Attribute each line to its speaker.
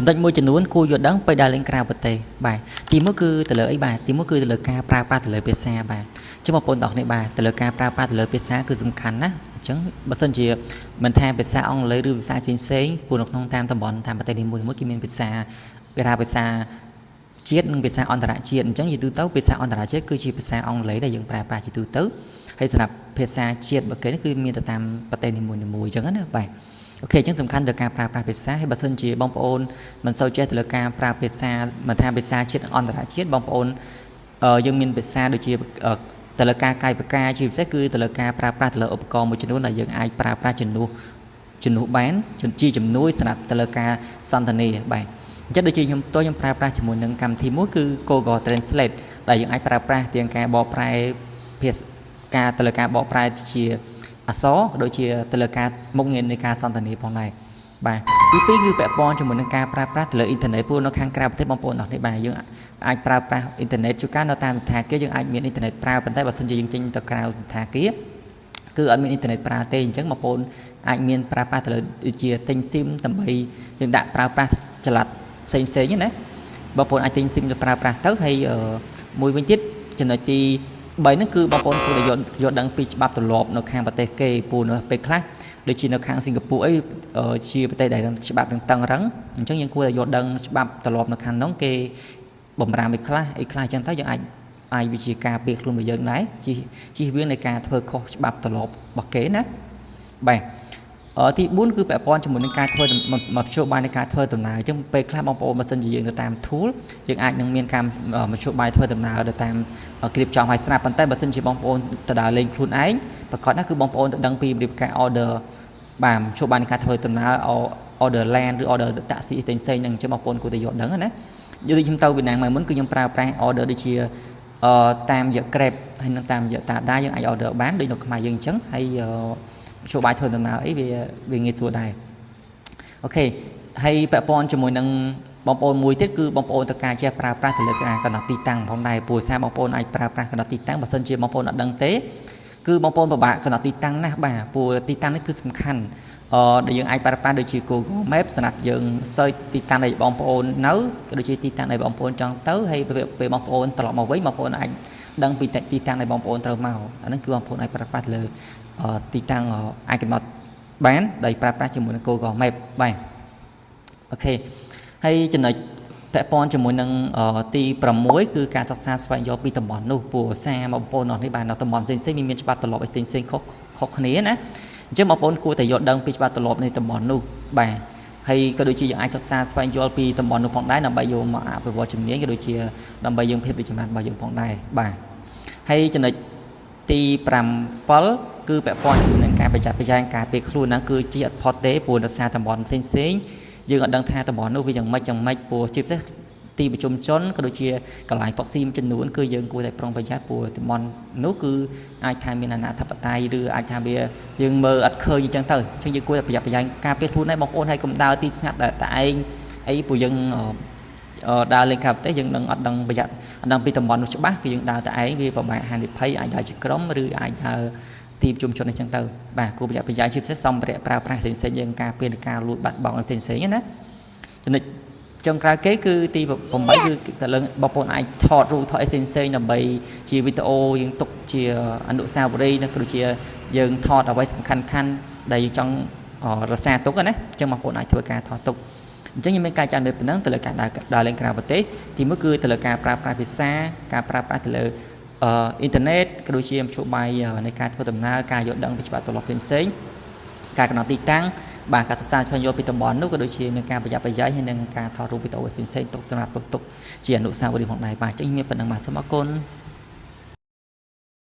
Speaker 1: ចំណុចមួយចំនួនគួរយល់ដឹងពេលដើរលេងក្រៅប្រទេសបាទទីមួយគឺទៅលើអីបាទទីមួយគឺទៅលើការប្រើប្រាស់ទៅលើភាសាបាទចឹងបងប្អូនទាំងអស់គ្នាបាទទៅលើការប្រើប្រាស់ទៅលើភាសាគឺសំខាន់ណាស់អញ្ចឹងបើសិនជាមិនថាភាសាអង់គ្លេសឬភាសាផ្សេងផ្សេងព្រោះនៅក្នុងតាមតំបន់តាមប្រទេសនីមួយៗគេមានភាសាគេថាភាសាជាតិនិងភាសាអន្តរជាតិអញ្ចឹងជាទូទៅភាសាអន្តរជាតិគឺជាភាសាអង់គ្លេសដែលយើងប្រើប្រាស់ជាទូទៅហើយសម្រាប់ភាសាជាតិរបស់គេគឺមានទៅតាមប្រទេសនីមួយៗអញ្ចឹងណាបាទ OK អញ្ចឹងសំខាន់ទៅការប្រើប្រាស់ភាសាហើយបើសិនជាបងប្អូនមិនសូវចេះទៅលើការប្រើភាសាមិនថាភាសាជាតិអន្តរជាតិបងប្អូនយើងមានភាសាដូចជាទៅលើការកាយវិការជាពិសេសគឺទៅលើការប្រើប្រាស់ទៅលើឧបករណ៍មួយចំនួនដែលយើងអាចប្រើប្រាស់ជំនួសបានជាជំនួយសម្រាប់ទៅលើការសន្ទនាបាទអញ្ចឹងដូចជាខ្ញុំផ្ទាល់ខ្ញុំប្រើប្រាស់ជាមួយនឹងកម្មវិធីមួយគឺ Google Translate ដែលយើងអាចប្រើប្រាស់ទាំងការបកប្រែភាសាការទៅលើការបកប្រែជាអក្សរក៏ដូចជាទៅលើការមុខងារនៃការសន្ទនាផងដែរបាទទី2គឺពាក់ព័ន្ធជាមួយនឹងការប្រើប្រាស់ទៅលើអ៊ីនធឺណិតព្រោះនៅខាងក្រៅប្រទេសបងប្អូនអរនេះបាទយើងអាចប្រើប្រាស់អ៊ីនធឺណិតជួនកាលនៅតាមសណ្ឋាគារយើងអាចមានអ៊ីនធឺណិតប្រើប៉ុន្តែបើសិនជាយើងចេញទៅក្រៅសណ្ឋាគារគឺអត់មានអ៊ីនធឺណិតប្រើទេអញ្ចឹងបងប្អូនអាចមានប្រើប្រាស់ទៅលើដូចជាទិញស៊ីមដើម្បីយើងដាក់ប្រើប្រាស់ចល័តផ្សេងផ្សេងណាបងប្អូនអាចទិញស៊ីមទៅប្រើប្រាស់ទៅហើយមួយវិញទៀតចំណុចទី3ហ្នឹងគឺបងប្អូនគួរតែយល់ដឹងពីច្បាប់ទម្លាប់នៅខាងប្រទេសគេពូនៅពេលខ្លះដូចជានៅខាងសិង្ហបុរីអីជាប្រទេសដែលច្បាប់នឹងតឹងរឹងអញ្ចឹងយើងគួរតែយល់ដឹងច្បាប់ទម្លាប់នៅខាងនោះគេបំរាមអីខ្លះអីខ្លះអញ្ចឹងទៅយើងអាចវិជាការពារខ្លួនរបស់យើងដែរជិះវៀងនៃការធ្វើខុសច្បាប់ទម្លាប់របស់គេណាបាទទី4គឺពាក់ព័ន្ធជាមួយនឹងការធ្វើមធ្យោបាយនៃការធ្វើដំណើរអញ្ចឹងពេលខ្លះបងប្អូនបើសិនជាយើងទៅតាម tour យើងអាចនឹងមានការមធ្យោបាយធ្វើដំណើរទៅតាមគ្រៀបចំឲ្យស្រាប់ប៉ុន្តែបើសិនជាបងប្អូនទៅដើរលេងខ្លួនឯងប្រកាសណាគឺបងប្អូនទៅដឹងពីរបៀបការ order បាទមធ្យោបាយនៃការធ្វើដំណើរ order ឡាន ឬ order តាក់ស៊ីផ្សេងៗហ្នឹងអញ្ចឹងបងប្អូនគួរតែយល់ដឹងណាដូចខ្ញុំទៅវៀតណាមមួយមុនគឺខ្ញុំប្រើប្រាស់ order ដូចជាតាមរយៈ Grab ហើយនឹងតាមរយៈ Tada យើងអាច order បានដូចនៅខ្មែរយើងអញ្ចឹងហើយមធ្យោបាយធ្វើដំណើរអីវាងាយស្រួលដែរ OK ហើយពាក់ព័ន្ធជាមួយនឹងបងប្អូនមួយទៀតគឺបងប្អូនត្រូវការចេះប្រើប្រាស់ទៅលើការកំណត់ទីតាំងផងដែរព្រោះសារបងប្អូនអាចប្រើប្រាស់កំណត់ទីតាំងបើសិនជាបងប្អូនអត់ដឹងទេគឺបងប្អូនពិបាកកំណត់ទីតាំងណាស់បាទព្រោះទីតាំងនេះគឺសំខាន់ដែលយើងអាចប្រើប្រាស់ដូចជា Google Map សម្រាប់យើង search ទីតាំងដែលបងប្អូននៅក៏ដូចជាទីតាំងដែលបងប្អូនចង់ទៅហើយពេលបងប្អូនត្រឡប់មកវិញបងប្អូនអាចដឹងពីទីតាំងដែលបងប្អូនត្រូវមកអាហ្នឹងគឺបងប្អូនអាចប្រើប្រាស់លើទីតាំងអាចកំណត់បានដោយប្រើប្រាស់ជាមួយនឹង Google Map បាទ OK ហើយចំណុចពាក់ព័ន្ធជាមួយនឹងទី6គឺការសិក្សាស្វែងយល់ពីតំបន់នោះព្រោះសារបងប្អូនអស់នេះបាទនៅតំបន់ផ្សេងៗមានច្បាប់ទម្លាប់ផ្សេងផ្សេងខុសខុសគ្នាណាអញ្ចឹងបងប្អូនគួរតែយល់ដឹងពីច្បាប់ទម្លាប់នៃតំបន់នោះបាទហើយក៏ដូចជាយើងអាចសិក្សាស្វែងយល់ពីតំបន់នោះផងដែរដើម្បីយកមកអភិវឌ្ឍជំនាញក៏ដូចជាដើម្បីយើងភាពរីកចម្រើនរបស់យើងផងដែរបាទហើយចំណុចទី7គឺពាក់ព័ន្ធជាមួយនឹងការប្រយ័ត្នប្រយែងការពារខ្លួនហ្នឹងគឺជាអត់ផុតទេព្រោះដោយសារតំបន់ផ្សេងផ្សេងយើងអត់ដឹងថាតំបន់នោះវាយ៉ាងម៉េចយ៉ាងម៉េចព្រោះជាពិសេសទីប្រជុំជនក៏ដូចជាកន្លែងផឹកស៊ីមួយចំនួនគឺយើងគួរតែប្រុងប្រយ័ត្នព្រោះតំបន់នោះគឺអាចថាមានអនាធិបតេយ្យឬអាចថាវាយើងមើលអត់ឃើញអញ្ចឹងទៅអញ្ចឹងយើងគួរតែប្រយ័ត្នប្រយែងការពារខ្លួនឯងបងប្អូនហើយកុំដើរទីស្ងាត់តែឯងអីព្រោះយើងដើរលេងក្រៅប្រទេសយើងនឹងអត់ដឹងប្រយ័ត្នអត់ដឹងពីតំបន់នោះច្បាស់គឺយើងដើរតែឯងវាពិបាកហានិភ័យអាចដើរជាក្រុមឬអាចដើរទីប្រជុំជនអញ្ចឹងទៅបាទគួរប្រយ័ត្នប្រយែងជាពិសេសសម្ភារៈប្រើប្រាស់ផ្សេងៗយើងការពារនៃការលួចបាត់បង់ផ្សេងៗណាចំណុចចុងក្រោយគេគឺទី8គឺទៅលើបងប្អូនអាចថតរូបថតអីផ្សេងៗដើម្បីជាវីដេអូយើងទុកជាអនុស្សាវរីយ៍និងក៏ដូចជាយើងថតអ្វីសំខាន់ៗដែលយើងចង់រក្សាទុកណាអញ្ចឹងបងប្អូនអាចធ្វើការថតទុកអញ្ចឹងខ្ញុំមានការចាំនៅប៉ុណ្ណឹងទៅលើការដើរលេងក្រៅប្រទេសទីមួយគឺទៅលើការប្រើប្រាស់ភាសាការប្រើប្រាស់ទៅលើអ៊ីនធឺណិតក៏ដូចជាមធ្យោបាយនៃការធ្វើដំណើរការយល់ដឹងពីច្បាប់ទម្លាប់ផ្សេងៗការកំណត់ទីតាំងបាទការសិក្សាស្វែងយល់ពីតំបន់នោះក៏ដូចជាមានការប្រយ័ត្នប្រយែងហើយនិងការថតរូបវីដេអូផ្សេងៗទុកសម្រាប់ទុកជាអនុស្សាវរីយ៍ផងដែរបាទអញ្ចឹងមានប៉ុណ្ណឹងបាទសូមអរគុណ។